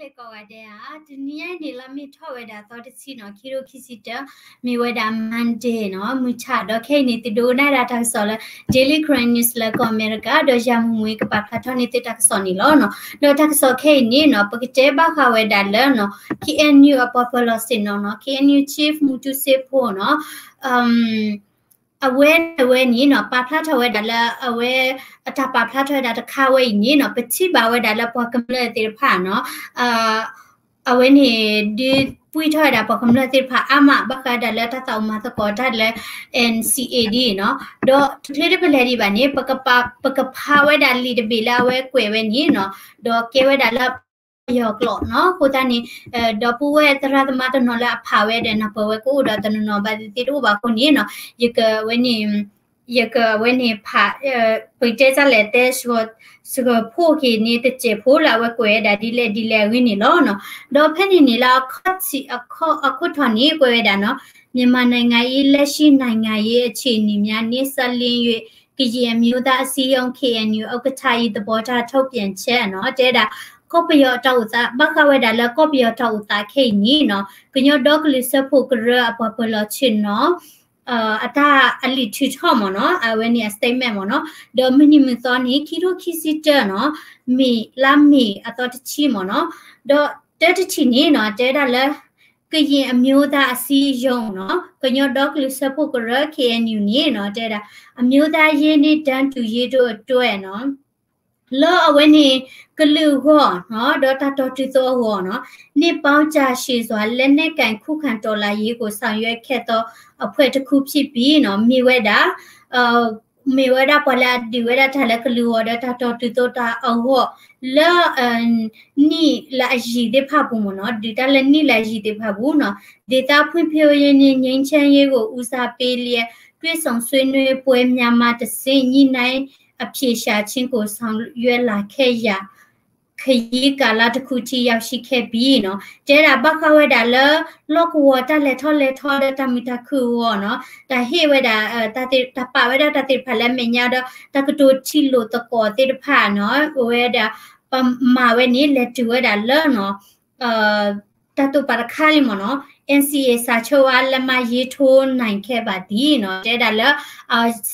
ကိးဂၤဒဲးဧါ, တနံၤအံၤန့ၣ် လါမ့ၤထီၣ်ဝဲဒၣ်သီတဆံနီၤ, ခံထိခံဆံတၢ, မ့ၢ်ဝဲဒၣ် Monday နီၤ, မုၢ်ဆၣ်ဒီးခဲအံၤန့ၣ် သုဒိကနၣ်ဒၣ်တၢ်ကစီၣ်လၢ Daily Karen News လၢကီၢ်အမဲရကၤ, ဒီးယၤမုၢ်မူကပာ်ဖျါထီၣ်န့ၢ်သုတၢ်ကစီၣ်န့ၣ်လီၤနီၤ. ဒီးတၢ်ကစီၣ်ခဲအံၤန့ၣ်နီၤ, ပကတဲဘၣ်ဃးဝဲဒၣ်လၢနီၤ K N U အပှၤပၢၤလီၢ်ဆ့ၣ်နီၤနီၤ, K N U Chief မူတူစ့ဖိနီၤ, အဝဲန့ၣ်ဝဲန့ၣ်နီၤ ပာ်ဖျါထီၣ်ဝဲဒၣ်လၢအဝဲ အတၢ်ပာ်ဖျါထီၣ်ဝဲဒၣ်တခါဝဲအံၤန့ၣ်နီၤ, ပထံၣ်ဘၣ်ဝဲဒၣ်လၢပှၤကမျၢၢ်သ့ၣ်တဖၣ်နီၤ, အဝဲန့ၣ် ဒုးပှံၢ်ထီၣ်ဝဲဒၣ်ပှၤကမျၢၢ်သ့ၣ်တဖၣ်အါမး ဘၣ်ဃးဒၣ်လၢတၢ်သးအိၣ်မၤသကိးတၢ်လၢ N C A ဒ်နီၤ, ဒီးတချုးတပလဲၤဒံးဘၣ်န့ၣ် ပကဖးဝဲဒၣ်လံာ်တဘ့ၣ်လၢအဝဲကွဲးဝဲန့ၣ်နီၤ, ဒီးကဲဝဲဒၣ်လၢ ပယီၤကျိာ်နီၤ, အဃိသတးန့ၣ် ဒီပုၢ်ဝဲၢ်သရၣ်သမါတနီၤလၢအဖးဝဲဒီးနၢ်ပၢၢ်ဝဲကအိၣ်ဒီးတနီၤနီၤဘၣ်သ့ၣ်သ့ၣ်တအိၣ်ဘၣ်အဃိန့ၣ်နီၤ, ယကဝဲန့ၣ် ယကဝဲန့ၣ်ဖး ပတဲတၢ်လဲၣ်တဲ စှၤဖိက့ၤန့ၣ် တစဲးဖိလၢအဝဲကွဲးဝဲဒၣ်ဒ်လဲၣ်ဒ်လဲၣ်အဂ့ၢ်န့ၣ်လီၤနီၤ. ဒီးဖဲန့ၣ်န့ၣ်လၢအခီၣ်ထံး အခီၣ်ထံးန့ၣ် ကွဲးဝဲဒၣ်နီၤ, မြန်မာနိုင်ငံ၏ လက်ရှိနိုင်ငံရေးအခြေအနေများနှင့် စပ်လျဉ်း၍ ကရင်အမျိုးသားအစည်းအရုံး K N U ဥက္ကဋ္ဌ ၏ သဘောထားထုတ်ပြန်ချက်နီၤ, တဲဒၣ် ကီၢ်ပယီၤတၢ်အိၣ်သး ဘၣ်ဃးဝဲဒၣ်လၢကီၢ်ပယီၤတၢ်အိၣ်သးခဲအံၤန့ၣ်နီၤ, ကညီဒီကလုာ်စၢဖှိၣ်ကရၢအပှၤပၢၤလီၢ်ဆ့ၣ်နီၤ အတၢ်အလံာ်ထုးထီၣ်မ့ၢ်နီၤ, အဝဲန့ၣ်အ statement မ့ၢ်နီၤ, ဒီးမုၢ်နံၤမုၢ်သီန့ၣ် ခံထိခံဆံတၢနီၤ, မ့ၢ်လါမ့ၤအသီတဆံမ့ၢ်နီၤ, ဒီးတၢတထံၣ်န့ၣ်နီၤ တဲဒၣ်လၢ ကရင်အမျိုးသားအစည်းအရုံးနီၤ, ကညီဒီကလုာ်စၢဖှိၣ်ကရၢ K N U န့ၣ်နီၤ, တဲဒၣ် အမျိုးသားရေးနဲ့တန်းတူရေးတို့အတွက်နီၤ လၢအဝဲန့ၣ် ကလုာ်အဂီၢ်နီၤ ဒီးတၢ်တီတုၤသိအဂီၢ်နီၤ, နှစ်ပေါင်းကြာရှည်စွာ လက်နက်ကိုင်ခုခံတော်လှန်ရေးကို ဆောင်ရွက်ခဲ့သောအဖွဲ့တစ်ခုဖြစ်ပြီးနီၤ, မ့ၢ်ဝဲဒၣ် မ့ၢ်ဝဲဒၣ်ပှၤလၢအဒုးဝဲဒၣ်တၢ်လၢကလုာ်ဂီၢ်ဒီးတၢ်တီတုၤသိတၢ်အဂီၢ် လၢ နံၣ်လၢအယံၤသ့ၣ်တဖၣ်ပူၤမ့ၢ်နီၤ, ဒုးတၢ်လၢနံၣ်လၢအယံၤသ့ၣ်တဖၣ်ပူၤနီၤ, ဒေသဖွံ့ဖြိုးရေးနှင့် ငြိမ်းချမ်းရေးကို ဦးစားပေးလျက် တွေ့ဆုံဆွေးနွေးပွဲများမှတဆင့် ညှိနှိုင်းအဖြေရှာခြင်းကို ဆောင်ရွက်လာခဲ့ရာ ခရီးကာလတစ်ခုထိရောက်ရှိခဲ့ပြီနီၤ, တဲဒၣ်ဘၣ်ဃးဝဲဒၣ်လၢ လီၢ်ကဝီၤတၢ်လဲၤထီၣ်လဲၤထီဒီးတၢ်မုာ်တၢ်ခုၣ်အဂီၢ်နီၤ, တၢ်ဟ့ၣ်ဝဲဒၣ် တၢ်ပာ်ဝဲဒၣ်တၢ်သ့ၣ်တဖၣ်လၢအမဲာ်ညါဒီး တၢ်ကတိၤထံၣ်လိာ်သကိးသ့ၣ်တဖၣ်နီၤ, အဝဲဒၣ် ပမၤဝဲန့ၣ် လဲၤတုၤဝဲဒၣ်လၢနီၤ တၢ်တိာ်ပာ်တခါလံမ့ၢ်နီၤ, N C A စာချုပ်အား လက်မှတ်ရေးထိုးနိုင်ခဲ့ပါသည်နီၤ, တဲဒၣ်လၢ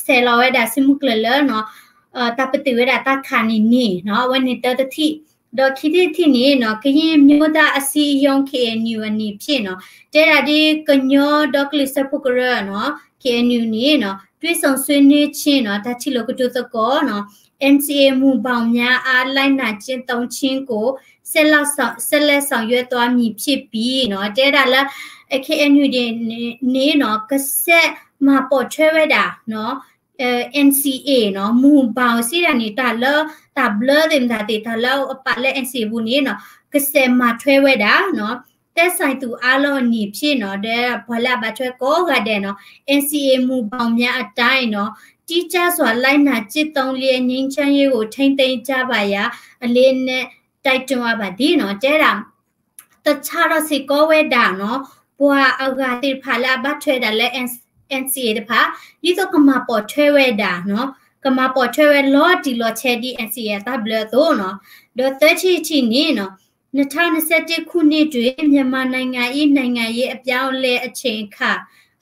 ဆဲးလီၤဝဲဒၣ်စုမုၢ်ကျၢၤလၢနီၤ တၢ်ပတုာ်ဝဲဒၣ်တၢ်ခးန့ၣ်န့ၣ်နီၤ, အဝဲန့ၣ်တၢတထံၣ်, ဒီးခံထံၣ်တထံၣ်န့ၣ်နီၤ ကရင်မျိုးသားအစည်းအရုံး K N U အနံၣ်ဖျ့ၣ်နီၤ, တဲဒၣ်ဒ်ကညီဒီကလုာ်စၢဖှိၣ်ကရၢနီၤ K N U န့ၣ်နီၤ တွေ့ဆုံဆွေးနွေးခြင်းနီၤ တၢ်ထံၣ်လိာ်ကတိၤသကိးနီၤ N C A မူဘောင်များအား လိုက်နာကျင့်သုံးခြင်းကို ဆက်လက်ဆောင်ဆက်လက်ဆောင်ရွက်သွားမည်ဖြစ်ပြီးနီၤ, တဲဒၣ်လၢ K N U န့ၣ်နီၤ ကဆဲးမၤပိာ်ထွဲဝဲဒၣ်နီၤ N C A နီၤ မူဘောင်စံးဒၣ်န့ၣ် တၢ်လၢ တၢ်ဘျၢသ့ၣ်မတၤသ့ၣ် တၢ်လၢအပာ်လၢ N C A ပူၤန့ၣ်နီၤ ကဆဲးမၤထွဲဝဲဒၣ်နီၤ သက်ဆိုင်သူအားလုံးအနံၣ်ဖျ့ၣ်နီၤ ဒီးပှၤလၢအဘၣ်ထွဲကိးဂၤဒဲးနီၤ N C A မူဘောင်များအတိုင်းနီၤ တိကျစွာလိုက်နာကျင့်သုံးလျက် ငြိမ်းချမ်းရေးကိုထိန်းသိမ်းကြပါရန် အလေးအနက်တိုက်တွန်းအပ်ပါသည်နီၤ တဲဒၣ် တၢ်ဆါထီၣ်စ့ၢ်ကီးဝဲဒၣ်နီၤ ပှၤအဂၤသ့ၣ်တဖၣ်လၢအဘၣ်ထွဲဒၣ်လၢ N C A တဖၣ် ဒ်သိးကမၤပိာ်ထွဲဝဲဒၣ်နီၤ ကမၤပိာ်ထွဲဝဲလီၤတံၢ်လီၤဆဲးဒ် N C A အတၢ်ဘျၢအသိးနီၤ ဒီးသၢထံၣ်တထံၣ်န့ၣ်နီၤ နှစ်ထောင့်နှစ်ဆယ့်တစ်ခုနှစ်တွင် မြန်မာနိုင်ငံ၏နိုင်ငံရေးအပြောင်းအလဲအချိန်အခါ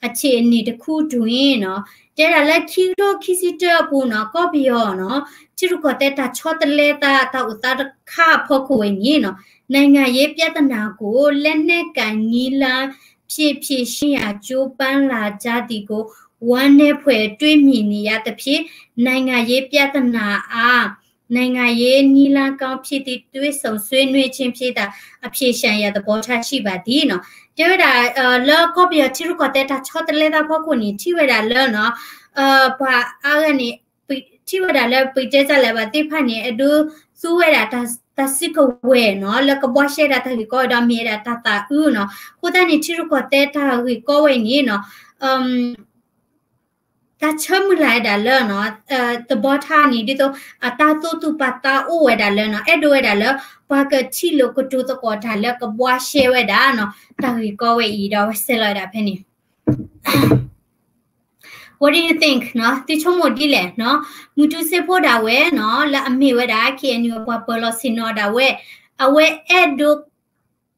အခြေအနေတစ်ခုတွင်နီၤ တဲဒၣ်လၢခံကထိခံဆံတၢအပူၤနီၤ ကီၢ်ပယီၤနီၤ ထံရူၢ်ကီၢ်သဲးတၢ်ဆီတလဲသးတၢ်အိၣ်သးတခါအဖီခိၣ်ဝဲန့ၣ်နီၤ နိုင်ငံရေးပြဿနာကို လက်နက်ကိုင်နည်းလမ်းဖြင့် ဖြေရှင်းရန် ကြိုးပမ်းလာကြသည်ကို ဝမ်းနည်းဖွယ်တွေ့မြင်နေရသဖြင့် နိုင်ငံရေးပြဿနာအား နိုင်ငံရေးနည်းလမ်းကောင်းဖြစ်သည့် တွေ့ဆုံဆွေးနွေးခြင်းဖြင့်သာ အဖြေရှာရန်သဘောထားရှိပါသည်နီၤ တဲဝဲဒၣ် လၢကီၢ်ပယီၤထံရူၢ်ကီၢ်သဲးတၢ်ဆီတလဲသးဖီခိၣ်န့ၣ် ထံၣ်ဝဲဒၣ်လၢနီၤ ပှၤအါဂၤန့ၣ် ထံၣ်ဝဲဒၣ်လၢပတဲတၢ်လၢၤဘၣ်သ့ၣ်တဖၣ်န့ၣ် အဲၣ်ဒိးသူဝဲဒၣ်တၢ်စုကဝဲၤနီၤ လၢကဘှါရှဲဒၣ်တၢ်ဂ့ၢ်ကီဝဲဒီးမ့ၢ်ဝဲဒၣ်တၢ်သးအုးနီၤ အဃိသတးန့ၣ် ထံရူၢ်ကီၢ်သဲးတၢ်ဂ့ၢ်ကီဝဲအံၤန့ၣ်နီၤ တၢ်ဆၢမုၢ်လၢ်ဝဲဒၣ်လၢနီၤ သဘီထၣ်န့ၣ် ဒ်သိးအတၢ်သိၣ်သူၣ်ပာ်သးအိၣ်ဝဲဒၣ်လၢနီၤ အဲၣ်ဒိးဝဲဒၣ်လၢ ပှၤကထံၣ်လိာ်ကတိၤသကိးတၢ်လၢကဘှါရှဲဝဲဒၣ်နီၤ တၢ်ဂ့ၢ်ကီဝဲအံၤဒီးအဝဲစဲးလီၤဝဲဒၣ်ဖဲန့ၣ် What do you think နီၤ သုဆိကမိၣ်ဒ်လဲၣ်နီၤ မူတူစ့ဖိဒၣ်ဝဲနီၤ လၢအမ့ၢ်ဝဲဒၣ် K N U အပှၤပၢၤလီၢ်ဆ့ၣ်နီၤဒၣ်ဝဲ အဝဲအဲၣ်ဒိး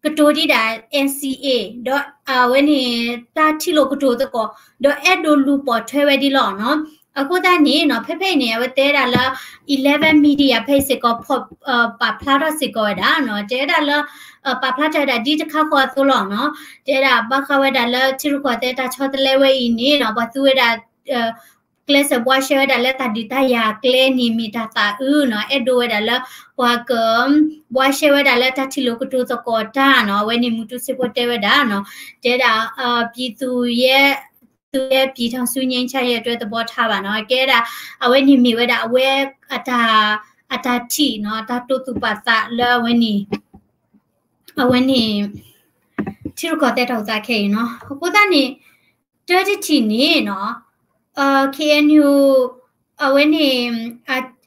ကတိၤဒံးဒၣ် NCA ဒီးအဝဲန့ၣ် တၢ်ထံၣ်လိာ်ကတိၤသကိး ဒီးအဲၣ်ဒိးလူၤပိာ်ထွဲဝဲဒ်လီၤနီၤ. အဃိသတးန့ၣ်နီၤ ဖဲဖဲအံၤန့ၣ် အဝဲတဲဒၣ်လၢ eleven media ဖဲအံၤစ့ၢ်ကီး ပာ်ဖျါထီၣ်စ့ၢ်ကီးဝဲဒၣ်နီၤ တဲဝဲဒၣ်လၢ ပာ်ဖျါထီၣ်ဝဲဒၣ်ဒ်တခါဃီအသိးလီၤနီၤ. တဲဒၣ်ဘၣ်ဃးဝဲဒၣ်လၢ ထံရူၢ်ကီၢ်သဲးတၢ်ဆီတလဲဝဲအံၤန့ၣ်နီၤ ပှၤသူဝဲဒၣ် ကျဲးစၢးဘှါရှဲဝဲဒၣ်လၢတၢ်ဒုးတၢ်ယၤကျဲန့ၣ် မ့ၢ်တၢ်သးအုးနီၤ အဲၣ်ဒိးဝဲဒၣ်လၢ ပှၤက ဘှါရှဲဝဲဒၣ်လၢတၢ်ထံၣ်လိာ်ကတိၤသကိးတၢ်နီၤ အဝဲန့ၣ်မူတူစ့ဖိတဲဝဲဒၣ်နီၤ တဲဒၣ် ပြည်သူ့ရဲ့ ပြည်ထောင်စုငြိမ်းချမ်းရေးအတွက် သဘောထားပါ နီၤ ကဲဒၣ် အဝဲန့ၣ်မ့ၢ်ဝဲဒၣ်အဝဲ အတၢ်ထံၣ်နီၤ အတၢ်တိာ်သူၣ်ပာ်သးလၢအဝဲန့ၣ် အဝဲန့ၣ် ထံရူၢ်ကီၢ်သဲးတၢ်အိၣ်သးခဲအံၤနီၤ အဃိသတးန့ၣ် တၢတထံၣ်န့ၣ်နီၤ KNU အဝဲန့ၣ်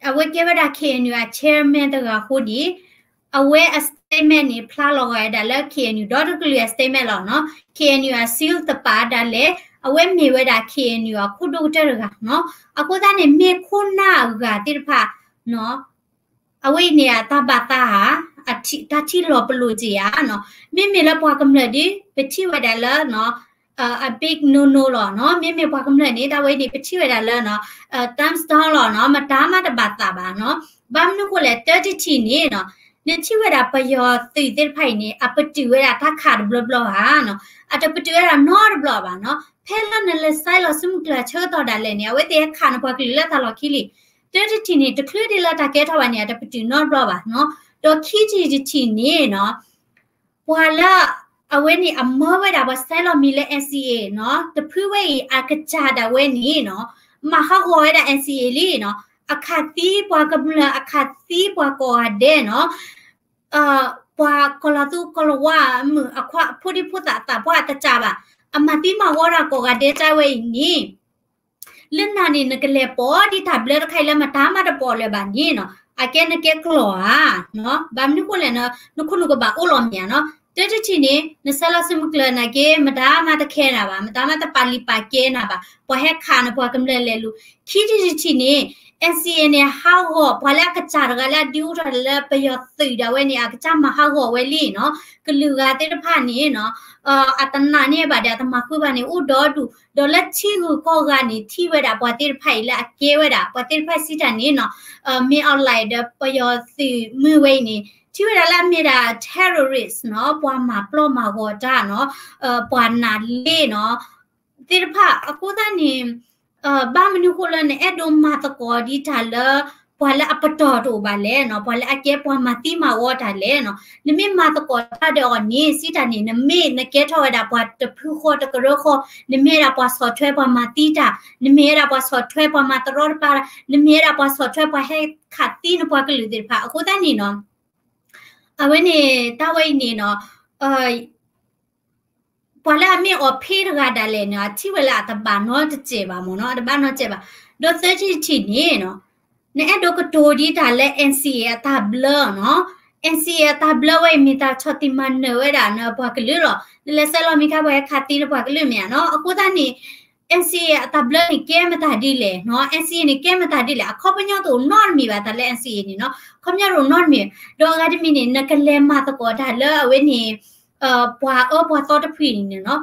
အဝဲကဲဝဲဒၣ် KNU အ chairman တဂၤအဃိန့ၣ် အဝဲအ statement န့ၣ် ဖျါလီၤဂာ်ဝဲဒၣ်လၢ KNU ဒီတကလုာ်အ statement လီၤနီၤ KNU အ seal တပာ်ဒၣ်လဲာ် အဝဲမ့ၢ်ဝဲဒၣ် KNU အခိၣ်ဒိၣ်ကတၢၢ်တဂၤနီၤ အဃိသတးန့ၣ် မ့ၢ်ခိၣ်နၢ်အဂၤသ့ၣ်တဖၣ်နီၤ အဝဲအံၤန့ၣ် အတၢ်ဘၣ်သးဧါ, တၢ်ထံၣ်လီၤပလိာ်က့ၤဧါနီၤ, မ့မ့ၢ်လၢပှၤကမျၢၢ်ဒီး ပထံၣ်ဝဲဒၣ်လၢ a big no no လီၤနီၤ, မ့မ့ၢ်ပှၤကမျၢၢ်န့ၣ် တၢ်ဝဲအံၤန့ၣ် ပထံၣ်ဝဲဒၣ်လၢ thumbs down လီၤနီၤ, မတၤမးတဘၣ်သးဘၣ်နီၤ, ဘၣ်မနုၤဃိလဲၣ် တၢတထံၣ်န့ၣ်နီၤ, နထံၣ်ဝဲဒၣ်ပယီၤသုးသ့ၣ်တဖၣ်အံၤန့ၣ် အပတုာ်ဝဲဒၣ်တၢ်ခးတဘျီဘျီဧါနီၤ, အတပတုာ်ဝဲဒၣ်နီတဘျီဘၣ်နီၤ, ဖဲလၢနလဲၤဆဲးလီၤဆူမုၢ်ကျၢၤဆၢကတီၢ်ဒၣ်လဲာ်န့ၣ် အဝဲသ့ၣ်ဟဲခးနပှၤကလုာ်လၢတၢ်လီၢ်ခံလံ, တၢတထံၣ်န့ၣ် တချုးဒ်လၢတၢ်ကဲထီၣ်ဘၣ်န့ၣ် အတပတုာ်နီတဘျီဘၣ်နီၤ, ဒီးခံထံၣ်တထံၣ်န့ၣ်နီၤ, ပှၤလၢ အဝဲန့ၣ်အမၢဝဲဒၣ်ပှၤဆဲးလီၤမံၤလၢ NCA နီၤ, တဖုဝဲအံၤအကစၢ်ဒၣ်ဝဲန့ၣ်နီၤ, မၤဟးဂီၤဝဲဒၣ် NCA လံနီၤ, အခးသံပှၤကမျၢၢ် အခးသံပှၤကိးဂၤဒဲးနီၤ, ပှၤကီၤလီၤသူကီၤလီၤဝါမုၣ်အခွါဖိဒံဖိသၣ်အသးပှၢ်အတကးဘၣ်, အမၤသံမၤဝီတၢ်ကိးဂၤဒဲးတၢ်ဝဲအံၤန့ၣ် လၢနၤန့ၣ် နကလဲၤပိာ်ဒ်တၢ်ဘျၢတခါအံၤလၢမတၤမးတပိာ်လၢၤဘၣ်န့ၣ်နီၤ, အကဲနကဲကျိာ်ဧါ, ဘၣ်မနုၤဃိလဲၣ်နီၤ, နခိၣ်နူာ်ကဘၣ်အိၣ်လီၤမ့ၢ်ဧါနီၤ, တၢတထံၣ်န့ၣ် နဆဲးလီၤဆူမုၢ်ကျၢၤနာ်က့ မတၤမးတခဲနၤဘၣ်, မတၤမးတပာ်လံာ်ပာ်ကဲနၤဘၣ်, ပှၤဟဲခးနပှၤကမျၢၢ်လဲၤလူၤ, ခံထံၣ်တထံၣ်န့ၣ် NCA န့ၣ် ဟးဂီၤ ပှၤလၢအကစၢ်တဂၤလၢအဒုးအိၣ်ထီၣ်လၢပယီၤသုးဒၣ်ဝဲန့ၣ် အကစၢ်မၤဟးဂီၤဝဲလံနီၤ, ကလုာ်ဂၤသ့ၣ်တဖၣ်န့ၣ်နီၤ အတနာ်န့ၢ်ဘၣ်ဒီးအတမၤဃုာ်ဘၣ်န့ၣ် အိၣ်ဒီဒူၣ်, ဒီးလၢထံဂုၤကီၢ်ဂၤန့ၣ် ထံၣ်ဝဲဒၣ်ပှၤသ့ၣ်တဖၣ်အံၤလၢအကဲဝဲဒၣ် ပှၤသ့ၣ်တဖၣ်စံးတၢ်န့ၣ်နီၤ, မ့ၢ်အီၤလဲၣ်ဒီးပယီၤသုးမုၢ်ဝဲအံၤန့ၣ် ထံၣ်ဝဲဒၣ်လၢအမ့ၢ်ဒၣ် terrorist နီၤ, ပှၤမၤပျီၢ်မၤဂီၤတၢ်နီၤ, ပှၤနာ်လ့နီၤ သ့ၣ်တဖၣ်, အဃိသတးန့ၣ် ဘၣ်မနုၤဃိလၢနအဲၣ်ဒိးမၤသကိးဒ်တၢ်လၢ ပှၤလၢအပတီၢ်တအိၣ်ဘၣ်လဲၣ်နီၤ, ပှၤလၢအကဲပှၤမၤသံမၤဝီတၢ်လဲၣ်နီၤ, နမ့ၢ်မၤသကိးတၢ်ဒီးအီၤန့ၣ် စံးတၢ်န့ၣ် နမ့ၢ်နကဲထီၣ်ဝဲဒၣ်ပှၤတဖုဃီတကရၢဃီ, နမ့ၢ်ဝဲဒၣ်ပှၤဆီၣ်ထွဲပှၤမၤသံတၢ်, နမ့ၢ်ဝဲဒၣ်ပှၤဆီၣ်ထွဲပှၤမၤတရီတပါတၢ်, နမ့ၢ်ဝဲဒၣ်ပှၤဆီၣ်ထွဲပှၤဟဲခးသံနပှၤကလုာ်သ့ၣ်တဖၣ်, အဃိသတးန့ၣ်နီၤ အဝဲန့ၣ် တၢ်ဝဲအံၤန့ၣ်နီၤ ပှၤလၢအမ့ၢ်အီၤဖ့တဂၤဒၣ်လဲာ်န့ၣ် အထံၣ်ဝဲလၢအတဘၣ်နီတစဲးဘၣ်မ့ၢ်နီၤ, အတဘၣ်နီတစဲးဘၣ်. ဒီးသၢထံၣ်တထံၣ်န့ၣ်နီၤ, နအဲၣ်ဒိးကတိၤဒ်တၢ်လၢ NCA အတၢ်ဘျၢနီၤ, NCA အတၢ်ဘျၢဝဲအံၤ မ့ၢ်တၢ်ဆီၣ်တံၢ်မၤနၢၤဝဲဒၣ်နပှၤကလုာ်လီၤ. နလဲၤဆဲးလီၤမံၤခါ ပှၤဟဲခးသံနပှၤကလုာ်မ့ၢ်ဧါနီၤ. အဃိသတးန့ၣ် NCA အတၢ်ဘျၢန့ၣ် ကဲမတၤဒ်လဲၣ်နီၤ, NCA န့ၣ် ကဲမတၤဒ်လဲၣ်. အခီပညီတအိၣ်နီတမံၤဘၣ် တၢ်လၢ NCA န့ၣ်နီၤ, အခီပညီတအိၣ်နီတမံၤဘၣ်. ဒီးအဂၤတမံၤန့ၣ် နကလဲၤမၤသကိးတၢ်လၢအဝဲန့ၣ် ပှၤအၢပှၤသီတဖုအံၤန့ၣ်နီၤ,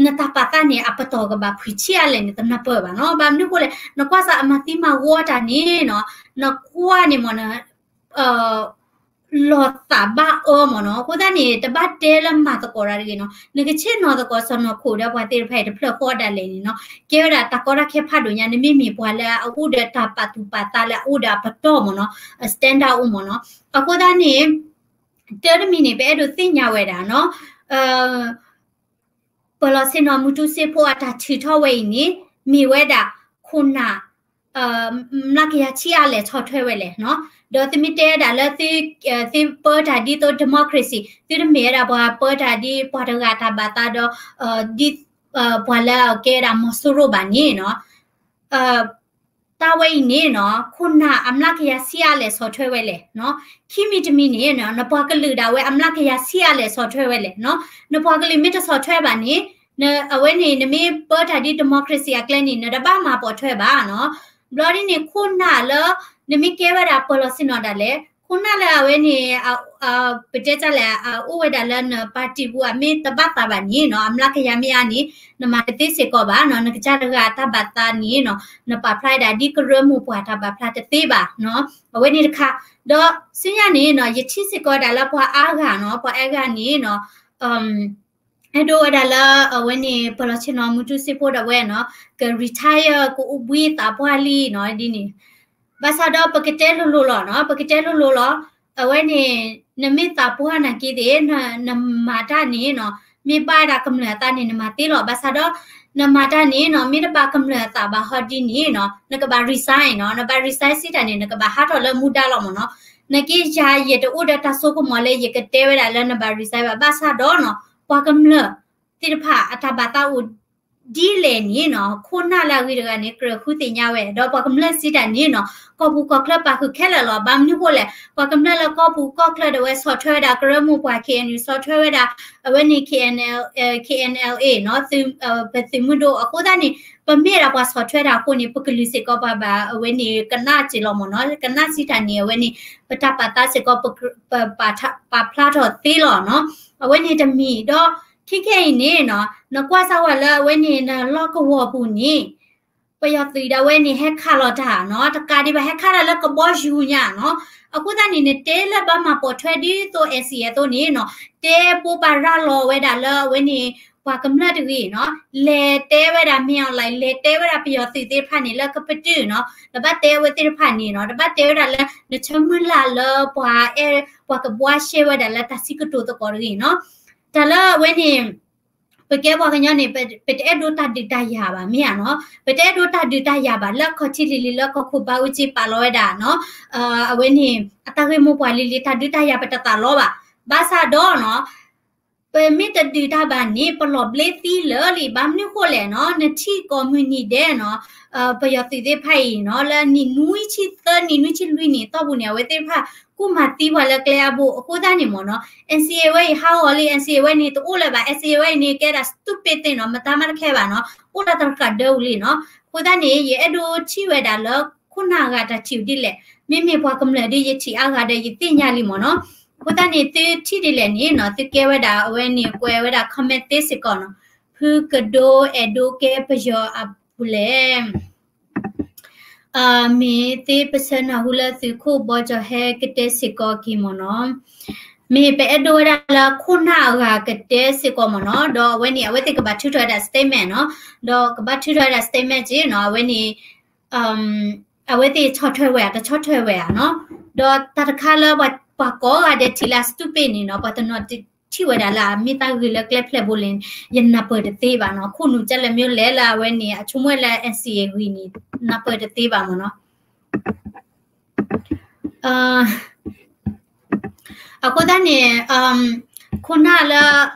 နတၢ်ပာ်သးန့ၣ် အပတီၢ်ကဘၣ်ဖှံဆံးအါလဲၣ်န့ၣ် တနၢ်ပၢၢ်ဘၣ်နီၤ. ဘၣ်မနုၤဃိလဲၣ် နကွၢ်စ့ၢ်အမၤသံမၤဝီတၢ်န့ၣ်နီၤ, နကွၢ်န့ၣ်မ့ၢ် လီၤသးဘၣ်အၢမ့ၢ်နီၤ. အဃိသတးန့ၣ် တဘၣ်တဲလၢမၤသကိးတၢ်တဂ့ၤနီၤ, နကဆ့ၣ်နီၤသကိးစီၣ်နီၤခိၣ်ဒီးပှၤသ့ၣ်တဖၣ်အံၤတဖျၢၣ်ဃီဒၣ်လဲာ်န့ၣ်နီၤ, ကဲဝဲဒၣ်တၢ်ကီတၢ်ခဲဖးဒိၣ်ညါ, နမ့မ့ၢ်ပှၤလၢအအိၣ်ဒီးတၢ်ပာ်သူၣ်ပာ်သးလၢအအိၣ်ဒီးအပတီၢ်မ့ၢ်နီၤ, stand out အိၣ်မ့ၢ်နီၤ. အဃိသတးန့ၣ် တၢ်တမံၤန့ၣ် ပအဲၣ်ဒိးသ့ၣ်ညါဝဲဒၣ်နီၤ ပၢၤလီၢ်ဆ့ၣ်နီၤမူတူစ့ဖိအတၢ်ထုးထီၣ်ဝဲအံၤန့ၣ် မ့ၢ်ဝဲဒၣ် ခိၣ်နၢ် မျးကယၤဆံးအါလဲၣ်ဆီၣ်ထွဲဝဲလဲၣ်နီၤ. ဒီးသုမ့ၢ်တဲဝဲဒၣ်လၢ သုပၢတၢ်ဒ်သိး democracy သုတမ့ၢ်ဝဲဒၣ်ပှၤပၢတၢ်ဒ်ပှၤတဂၤတၢ်ဘၣ်သးဒီး ဒ်ပှၤလၢအကဲဝဲဒၣ်မီၤစိရိၤဘၣ်န့ၣ်နီၤ တၢ်ဝဲအံၤန့ၣ်နီၤ ခိၣ်နၢ်အမျးကယၤဆံးအါလဲၣ်ဆီၣ်ထွဲဝဲလဲၣ်နီၤ. ခံမံၤတမံၤန့ၣ် နပှၤကလုာ်ဒၣ်ဝဲအမျးကယၤဆံးအါလဲၣ်ဆီၣ်ထွဲဝဲလဲၣ်နီၤ. နပှၤကလုာ်မ့ၢ်တဆီၣ်ထွဲဘၣ်န့ၣ် အဝဲန့ၣ် နမ့ၢ်ပၢတၢ်ဒ် democracy အကျဲန့ၣ် နတဘၣ်မၤပိာ်ထွဲဘၣ်နီၤ. ဘျီဒ်န့ၣ် ခိၣ်နၢ်လၢ နမ့ၢ်ကဲဝဲဒၣ်ပၢၤလီၢ်ဆ့ၣ်နီၤဒၣ်လဲာ် ခိၣ်နၢ်လၢအဝဲန့ၣ် ပတဲတၢ်လဲၣ် အိၣ်ဝဲဒၣ်လၢန party ပူၤ အမ့ၢ်တဘၣ်သးဘၣ်န့ၣ်နီၤ အမျးကယၤမ့ၢ်အါန့ၣ် နမၤတသ့စ့ၢ်ကီးဘၣ်နီၤ နကစၢ်တဂၤတၢ်ဘၣ်သးန့ၣ်နီၤ နပာ်ဖျါဒၣ်ဒ်ကရၢမိၢ်ပှၢ်တၢ်ဘၣ်ဖျါတသ့ဘၣ်နီၤ အဝဲန့ၣ်တခါ ဒီးဆူညါန့ၣ်နီၤ ယထံၣ်စ့ၢ်ကီးဝဲဒၣ်လၢပှၤအါဂၤနီၤ ပှၤအါဂၤန့ၣ်နီၤ အဲၣ်ဒိးဝဲဒၣ်လၢ အဝဲန့ၣ် ပလီၢ်ဆ့ၣ်နီၤ မူတူစ့ဖိဒၣ်ဝဲနီၤ က retire ကအိၣ်ဘှံးသးပှၢ်လံနီၤ ဒ်န့ၣ် ဘၣ်ဆၣ်ဒီးပကတဲလိၤလိၤလီၤနီၤ ပကတဲလိၤလိၤလီၤ အဝဲန့ၣ် နမ့ၢ်သးပှၢ်နာ်က့သ့ၣ် နမၤတၢ်န့ၣ်နီၤ မ့ၢ်ဘၣ်ဝဲဒၣ်ကမျၢၢ်အသးန့ၣ် နမၤသ့လီၤ ဘၣ်ဆၣ်ဒီး နမၤတၢ်န့ၣ်နီၤ မ့ၢ်တဘၣ်ကမျၢၢ်အသးဘၣ်ဟီဒ်န့ၣ်နီၤ နကဘၣ် resign နီၤ နဘၣ် resign စံးတၢ်န့ၣ် နကဘၣ်ဟးထီၣ်လၢမူဒါလီၤမ့ၢ်နီၤ နာ်က့ယၤယတအိၣ်ဒီးတၢ်စိကမီၤလၢယကတဲဝဲဒၣ်လၢနဘၣ် resign ဘၣ် ဘၣ်ဆၣ်ဒီးနီၤ ပှၤကမျၢၢ်သ့ၣ်တဖၣ်အတၢ်ဘၣ်သးအိၣ်ဒ်လဲၣ်န့ၣ်နီၤ ခိၣ်နၢ်လၢအဂ့ၤတဂၤန့ၣ် ကြၢးဃုသ့ၣ်ညါဝဲ ဒီးပှၤကမျၢၢ်စံးတၢ်န့ၣ်နီၤ ကီၢ်ပူၤကီၢ်ချၢပာ်ဃုာ်ခဲလၢာ်လီၤ ဘၣ်မနုၤဃိလဲၣ် ပှၤကမျၢၢ်လၢကီၢ်ပူၤကီၢ်ချၢဒၣ်ဝဲဆီၣ်ထွဲဝဲဒၣ်ကရၢမိၢ်ပှၢ် K N U ဆီၣ်ထွဲဝဲဒၣ် အဝဲန့ၣ် K N L, KNLA နီၤ ပသုးမုၢ်ဒိၣ် အဃိသတးန့ၣ် ပမ့ၢ်ဒၣ်ပှၤဆီၣ်ထွဲတၢ်အဃိန့ၣ် ပကလုာ်စ့ၢ်ကီးပှၤဘၣ် အဝဲန့ၣ်ကနၣ်စ့ၢ်လီၤမ့ၢ်နီၤ ကနၣ်စံးတၢ်န့ၣ် အဝဲန့ၣ် ပတၢ်ပာ်သးစ့ၢ်ကီး ပပာ်ဖျါထီၣ်သ့လီၤနီၤ အဝဲန့ၣ်တမံၤဒီး ခဲခဲအံၤန့ၣ်နီၤ နကွၢ်စၢ်ဝဲလၢအဝဲန့ၣ် နလီၢ်ကဝီၤပူၤန့ၣ် ပယီၤသုးဒၣ်ဝဲန့ၣ် ဟဲခးလီၤတၢ်နီၤ တကးဒံးဘၣ်ဟဲခးတၢ်လၢကဘီယူၤညါနီၤ အဃိသတးန့ၣ် နတဲလၢဘၣ်မၤပိာ်ထွဲဒ်သိး N C A အသိးန့ၣ်နီၤ တဲပိပာ်ရၤလီၤဝဲဒၣ်လၢအဝဲန့ၣ် ပှၤကမျၢၢ်တဂ့ၤနီၤ လဲၤတဲဝဲဒၣ်မ့ၢ်အီၤလၢ လဲၤတဲဝဲဒၣ်ပယီၤသုးသ့ၣ်တဖၣ်န့ၣ် လၢကပတုာ်နီၤ တဘၣ်တဲအဝဲသ့ၣ်တဖၣ်န့ၣ်နီၤ တဘၣ်တဲဝဲဒၣ်လၢ နဆၢမုၢ်လၢ်လၢပှၤအဲၣ် ပှၤကဘှါရှဲဝဲဒၣ်လၢတၢ်စံးကတိၤသကိးတဂ့ၤနီၤ တၢ်လၢအဝဲန့ၣ် ပကဲပှၤကညီန့ၣ် ပတအဲၣ်ဒိးတၢ်ဒုးတၢ်ယၤဘၣ် မ့ၢ်ဧါနီၤ ပတအဲၣ်ဒိးတၢ်ဒုးတၢ်ယၤဘၣ် လၢအခီၣ်ထံးလံၤလံၤလၢကီၢ်ခိၣ်ဘးအူကၠံပာ်လီၤဝဲဒၣ်နီၤ အဝဲန့ၣ် အတၢ်ဂ့ၢ်မိၢ်ပှၢ်လံၤလံၤ တၢ်ဒုးတၢ်ယၤပတသးလီဘၣ် ဘၣ်ဆၣ်ဒီးနီၤ ပမ့ၢ်တဒုးတၢ်ဘၣ်န့ၣ် ပလီၤဘျ့သံလၢာ်လံ ဘၣ်မနုၤဃိလဲၣ်နီၤ နထံၣ်ကိးမုၢ်နံၤဒဲးနီၤ ပယီၤသုးသ့ၣ်တဖၣ်အံၤနီၤ လၢနံၣ်နွံဆံသၢ နံၣ်နွံဆံလွံၢ်နံၣ်အတီၢ်ပူၤန့ၣ် အဝဲသ့ၣ်တဖၣ် ကူၣ်မၤသံပှၤလၢကျဲအါဘိ အဃိသတးန့ၣ်မ့ၢ်နီၤ N C A ဝဲအံၤဟးဂီၤလံ N C A ဝဲန့ၣ် တအိၣ်လၢၤဘၣ် N C A ဝဲအံၤန့ၣ် ကဲဒၣ် stupid thing နီၤ မတၤမးတခဲဘၣ်နီၤ အိၣ်လၢတၢ်တဃာ်ဒၢပူၤလံနီၤ အဃိသတးန့ၣ် ယအဲၣ်ဒိးထံၣ်ဝဲဒၣ်လၢ ခိၣ်နၢ်အဂၤတၢ်ထံၣ်အီၤဒ်လဲၣ် မ့မ့ၢ်ပှၤကမျၢၢ်ဒီးယထံၣ်အါဂၤဒီးယသ့ၣ်ညါလံမ့ၢ်နီၤ အဃိသတးန့ၣ် သုထံၣ်ဒ်လဲၣ်န့ၣ်နီၤ သုကဲဝဲဒၣ်အဝဲန့ၣ် ကွဲးဝဲဒၣ် comment သ့စ့ၢ်ကီးနီၤ ဖုကဒိအဲၣ်ဒိးကဲပယီၤအပူၤလဲၣ် မ့ၢ်သ့ပဆၢနၢ်ဟူလၢသုးခိၣ်ဘီကၠီၤဟဲကတဲစ့ၢ်ကီးက့ၤမ့ၢ်နီၤ မ့ၢ်ပအဲၣ်ဒိးဝဲဒၣ်လၢခိၣ်နၢ်အဂၤကတဲစ့ၢ်ကီးမ့ၢ်နီၤ ဒီးအဝဲန့ၣ် အဝဲသ့ၣ်ကဘၣ်ထုးထီၣ်ဝဲဒၣ် statement နီၤ ဒီးကဘၣ်ထုးထီၣ်ဝဲဒၣ် statement က့နီၤ အဝဲန့ၣ် အဝဲသ့ၣ်ဆီၣ်ထွဲဝဲဧါ တဆီၣ်ထွဲဝဲဧါနီၤ ဒီးတၢ်တခါလၢပှၤကိးဂၤဒဲးထံၣ်လၢ stupid န့ၣ်နီၤ ပှၤတနီၤထံၣ်ဝဲဒၣ်လၢအမ့ၢ်တၢ်ဂ့ၤလၢကျဲဖျဲၣ်ဘိလဲၣ် ယနၢ်ပၢၢ်တသ့ဘၣ်နီၤ ခိၣ်နူာ်ကလဲၣ်မ့ၢ်လဲၣ်လၢအဝဲန့ၣ် အဆိကမိၣ်လၢ N C A ဂ့ၤန့ၣ် နၢ်ပၢၢ်တသ့ဘၣ်မ့ၢ်နီၤ အဃိသတးန့ၣ် ခိၣ်နၢ်လၢ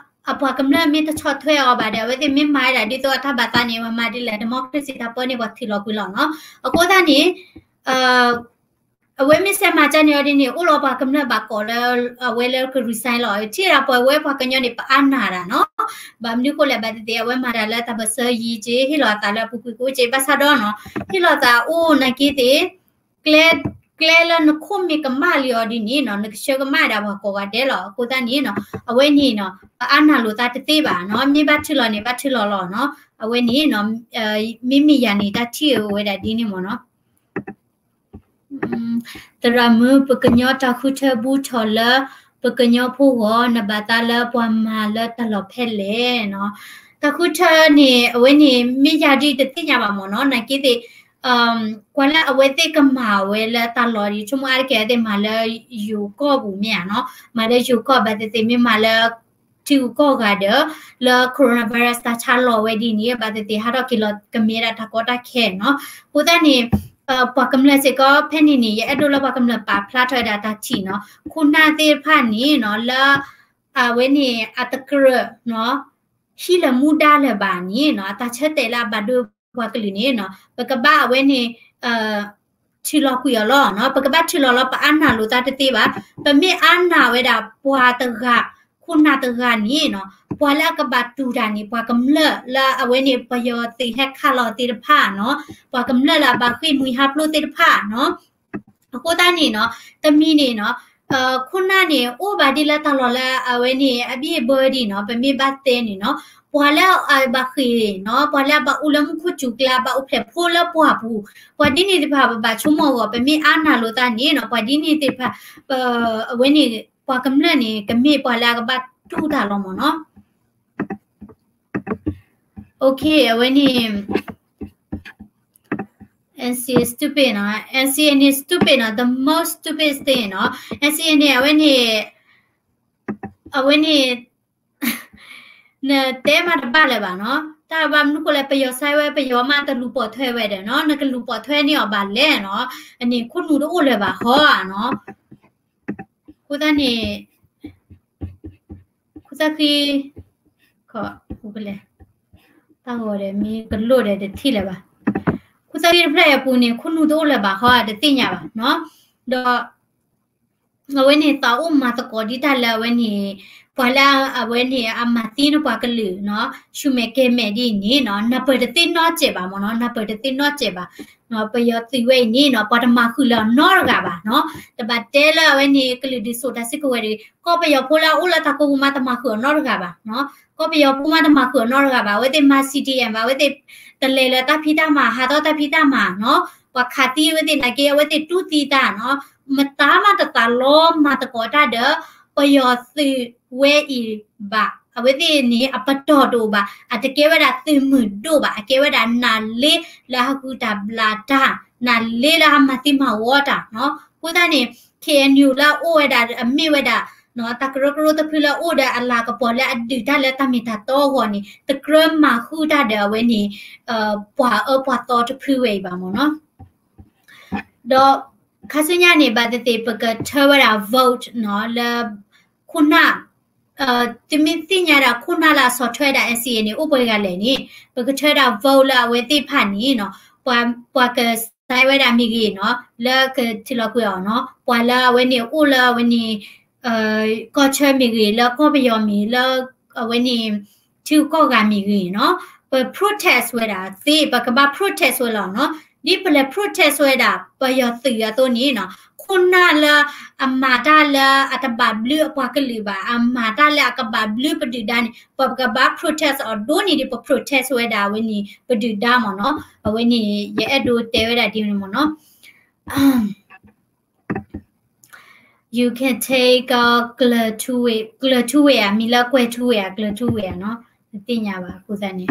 အပှၤကမျၢၢ်မ့ၢ်တဆီၣ်ထွဲအီၤဘၣ်ဒီး အဝဲသ့ၣ်မ့ၢ်မၤဝဲဒၣ်ဒ်သိးအတၢ်ဘၣ်သးန့ၣ် ပှၤမၤဒ်လဲၣ် democracy တၢ်ပၢန့ၣ် ပှၤထုးလီၤကွံာ်လီၤနီၤ အဃိသတးန့ၣ် အဝဲမ့ၢ်စဲးမၤကၢန့ၣ်အီၤဒ်န့ၣ် အိၣ်လီၤပှၤကမျၢၢ်ဘၣ်ကိးလၢ အဝဲလၢက resign လီၤ ထံၣ်ဒၣ်ပှၤဝဲပှၤကညီန့ၣ် ပအါနာ်ဒၣ်နီၤ ဘၣ်မနုၤဃိလဲၣ် ဘၣ်သ့ၣ်သ့ၣ် အဝဲမၤတၢ်လၢတၢ်ပၢၢ်ဆၢယံၤက့ ဟ့ၣ်လီၤအသးလၢအပူၤကွံာ်ကအိၣ်က့ ဘၣ်ဆၣ်ဒီးနီၤ ဟ့ၣ်လီၤသးအိၣ်နာ်က့သ့ၣ် ကျဲ ကျဲလၢနခိၣ်မ့ၢ်ကမၣ်လံအီၤဒ်န့ၣ်နီၤ နကဆှၢကမၣ်ဒၣ်ပှၤကိးဂၤဒဲးလီၤ အဃိသတးန့ၣ်နီၤ အဝဲန့ၣ်နီၤ ပအါနာ်လိာ်သးတသ့ဘၣ်နီၤ မ့ၢ်ဘၣ်ထုးလီၤန့ၣ် ဘၣ်ထုးလီၤလီၤနီၤ အဝဲန့ၣ်နီၤ မ့မ့ၢ်ယၤန့ၣ် တၢ်ထံၣ်ဝဲဒၣ်ဒ်န့ၣ်မ့ၢ်နီၤ သရၣ်မုၣ် ပကညီတၢ်ဃုထၢဘူးထီၣ်လၢ ပကညီဖိဂီၢ် နဘၣ်သးလၢပှၤမၤလၢတၢ်လီၢ်ဖဲလဲၣ်နီၤ တၢ်ဃုထၢန့ၣ် အဝဲန့ၣ် မ့ၢ်ယၤဒ်တသ့ၣ်ညါဘၣ်မ့ၢ်နီၤ နာ်က့သ့ၣ် ကွၢ်လၢအဝဲသ့ၣ်ကမၤဝဲလၢတၢ်လီၢ်ဒ် ဆိကမိၣ်အါတက့ၢ် အဝဲသ့ၣ်မၤလၢယိၤကီၢ်ပူၤမ့ၢ်ဧါနီၤ မၤလၢယိၤကီၢ်ဘၣ်သ့ၣ်သ့ၣ် မ့ၢ်မၤလၢ ထံဂုၤကီၢ်ဂၤဒီး လၢ coronavirus တၢ်ဆါလီၤဝဲဒ်န့ၣ် ဘၣ်သ့ၣ်သ့ၣ် ဟးထီၣ်က့ၤလီၤကမ့ၢ်ဒၣ်တၢ်ကီတၢ်ခဲနီၤ အဃိသတးန့ၣ် ပှၤကမျၢၢ်စ့ၢ်ကီးဖဲန့ၣ်န့ၣ် ယအဲၣ်ဒိးလၢပှၤကမျၢၢ်ပာ်ဖျါထီၣ်ဝဲဒၣ်တၢ်ထံၣ်နီၤ ခိၣ်နၢ်သ့ၣ်တဖၣ်န့ၣ်နီၤ လၢ အဝဲန့ၣ် အတကြၢးနီၤ ဟံးလၢၤမူဒါလၢၤဘၣ်န့ၣ်နီၤ အတၢ်ဆၢတဲာ်လၢအဘၣ်ဒိပှၤကလုာ်န့ၣ်နီၤ ပကဘၣ်အဝဲန့ၣ် ထုးလီၤကွံာ်အီၤလီၤနီၤ ပကဘၣ်ထုးလီၤလီၤ ပအါနာ်လိာ်သးတသ့ဘၣ် ပမ့ၢ်အါနာ်ဝဲဒၣ်ပှၤတဂၤ ခိၣ်နၢ်တဂၤန့ၣ်နီၤ ပှၤလၢအကဘၣ်တူၢ်တၢ်န့ၣ် ပှၤကမျၢၢ်လၢအဝဲန့ၣ် ပယီၤသုးဟဲခးလီၤသ့ၣ်တဖၣ်နီၤ ပှၤကမျၢၢ်လၢအဘၣ်ဃ့ၢ်မှံဟးဖျိးသ့ၣ်တဖၣ်နီၤ အဃိသတးန့ၣ်နီၤ တမံၤန့ၣ်နီၤ ခိၣ်နၢ်န့ၣ် အိၣ်ဘၣ်ဒ်လၢတၢ်လီၢ်လၢအဝဲန့ၣ် အဘံၣ်အဘၢဒ်နီၤ, ပမ့ၢ်ဘၣ်တဲန့ၣ်နီၤ, ပှၤလၢအဘၣ်ဃ့ၢ်နီၤ, ပှၤလၢအဘၣ်အိၣ်လၢမူခိၣ်စူၤကျါ, ဘၣ်အိၣ်ဖျဲၣ်ဖိလၢပှၢ်ပူၤ, ပှၤဒ်န့ၣ်သ့ၣ်တဖၣ် ပဘၣ်ဆိကမိၣ်အဂီၢ်, ပမ့ၢ်အါနၢ်လိာ်သးန့ၣ်နီၤ, ပှၤဒ်န့ၣ်သ့ၣ်တဖၣ် အဝဲန့ၣ် ပှၤကမျၢၢ်န့ၣ် ကမ့ၢ်ပှၤလၢအကဘၣ်တူၢ်တၢ်လီၤမ့ၢ်နီၤ. Okay, အဝဲန့ၣ် NCA stupid နီၤ, NCA န့ၣ် stupid နီၤ, the most stupid thing နီၤ, NCA န့ၣ် အဝဲန့ၣ် အဝဲန့ၣ် နတဲမးတဘၣ်လၢၤဘၣ်နီၤ, တၢ်ဘၣ်မနုၤဃိလဲၣ်, ပယီၤဆဲဝဲ ပယီၤမးတလူၤပိာ်ထွဲဝဲဒီးနီၤ, နကလူၤပိာ်ထွဲန့ၢ်အီၤဘၣ်လဲၣ်နီၤ, အန့ၣ် ခိၣ်နူာ်တအိၣ်လၢၤဘၣ်ဟီဧါနီၤ, အဃိသတးန့ၣ် ခိၣ်သၣ်ဃံ တၢ်ဂီၤဒီးမ့ၢ်ကလိၣ်ဒီးတထံၣ်လၢၤဘၣ်, ခိၣ်သၣ်ဃံတဖျၢၣ်အပူၤန့ၣ် ခိၣ်နူာ်တအိၣ်လၢၤဘၣ်ဟီဧါ တသ့ၣ်ညါဘၣ်နီၤ, ဒီး အဝဲန့ၣ်သးအိၣ်မၤသကိးဒ်တၢ်လၢအဝဲန့ၣ် ပှၤလၢအဝဲန့ၣ်အမၤသံန့ၢ်ပှၤကလုာ်နီၤ, ဆူၣ်မဲာ်ကဲၤမဲာ်ဒ်န့ၣ်နီၤ, နၢ်ပၢၢ်တသ့နီတစဲးဘၣ်မ့ၢ်နီၤ, နၢ်ပၢၢ်တသ့နီတစဲးဘၣ်, ပယီၤသုးဝဲအံၤန့ၣ်နီၤ, ပှၤတမၤဃုာ်လၢၤအီၤနီတဂၤဘၣ်နီၤ, တဘၣ်တဲလၢအဝဲန့ၣ် ကလုာ်ဒုးစိာ်တၢ်စုကဝဲၤတဂ့ၤ, ကီၢ်ပယီၤဖိလၢအအိၣ်လၢတၢ်ကိးပူၤမး တမၤဃုာ်အီၤနီတဂၤဘၣ်နီၤ, ကီၢ်ပယီၤဖိမးတမၤဃုာ်အီၤနီတဂၤဘၣ်, အဝဲသ့ၣ်မၤ C D M ဘၣ်, အဝဲသ့ၣ်တလဲၤလၢတၢ်ဖံးတၢ်မၤ ဟးထီၣ်တၢ်ဖံးတၢ်မၤနီၤ, ပှၤခးသံအဝဲသ့ၣ်နာ်က့ အဝဲသ့ၣ်တူၢ်သံသးနီၤ, မတၤမးတသးလီမၤသကိးတၢ်ဒီး ပယီၤသုးဝဲအံၤဘၣ်, အဝဲသ့ၣ်န့ၣ် အပတီၢ်တအိၣ်ဘၣ်, အတကဲဝဲဒၣ်သုးမုၢ်ဒိၣ်ဘၣ်, အကဲဝဲဒၣ်နၢ်လ့လၢဟးဃုတၢ်ဘျၣ်တၢ်, နၢ်လ့လၢဟးမၤသံမၤဝီတၢ်နီၤ, အဃိသတးန့ၣ် K N U လၢအအိၣ်ဝဲဒၣ် အမ့ၢ်ဝဲဒၣ် တၢ်ကရၢကရိတဖုလၢအအိၣ်ဒီးအလၤကပီၤလၢအဒုးတၢ်လၢတၢ်မ့ၢ်တၢ်တီအဂီၢ်န့ၣ် တကြၢးမၤဃုာ်တၢ်ဒီးအဝဲန့ၣ် ပှၤအၢပှၤသီတဖုဝဲအံၤဘၣ်မ့ၢ်နီၤ. ဒီးခါဆူညါန့ၣ် ဘၣ်သ့ၣ်သ့ၣ် ပကထၢဝဲဒၣ် vote နီၤ လၢ ခိၣ်နၢ် သုမ့ၢ်သ့ၣ်ညါဒၣ်ခိၣ်နၢ်လၢအဆီၣ်ထွဲဒၣ် N C A န့ၣ် အိၣ်ပှဲၤဂၤလဲၣ်န့ၣ် ပကထၢဒၣ် vote လၢအဝဲသ့ၣ်တဖၣ်န့ၣ်နီၤ ပှၤက sign ဝဲဒၣ်မ့ၢ်ဂ့ၤနီၤ လၢကထံၣ်လီၤကွံာ်အီၤနီၤ ပှၤလၢအဝဲန့ၣ်အိၣ်လၢအဝဲန့ၣ် ကီၢ်ဆၢမ့ၢ်ဂ့ၤ လၢကီၢ်ပယီၤမ့ၢ် လၢအဝဲန့ၣ် ထံဂုၤကီၢ်ဂၤမ့ၢ်ဂ့ၤနီၤ ပ protest ဝဲဒၣ်သ့ ပကဘၣ် protest ဝဲလီၤနီၤ ဒ်ပလဲၤ protest ဝဲဒၣ် ပယီၤသုးအသိးန့ၣ်နီၤ ခိၣ်နၢ်လၢအမၤတၢ်လၢအတဘၣ်ဘျုးအပှၤကလုာ်ဘၣ် အမၤတၢ်လၢအကဘၣ်ဘျုးပဒုၣ်ဒါန့ၣ် ပကဘၣ် protest အီၤဒိၣ်န့ၢ်ဒံး ပ protest ဝဲဒၣ်အဝဲန့ၣ် ပဒုၣ်ဒါမ့ၢ်နီၤ အဝဲန့ၣ် ယအဲၣ်ဒိးတဲဝဲဒၣ်ဒ်န့ၣ်မ့ၢ်နီၤ You can take ကျၢၤထူဝ့ၣ် ကျၢၤထူဝ့ၣ်ဧါ မံၤလၢကွဲၤထူဝ့ၣ်ဧါ ကျၢၤထူဝ့ၣ်ဧါနီၤ တသ့ၣ်ညါဘၣ်အဃိသတးန့ၣ်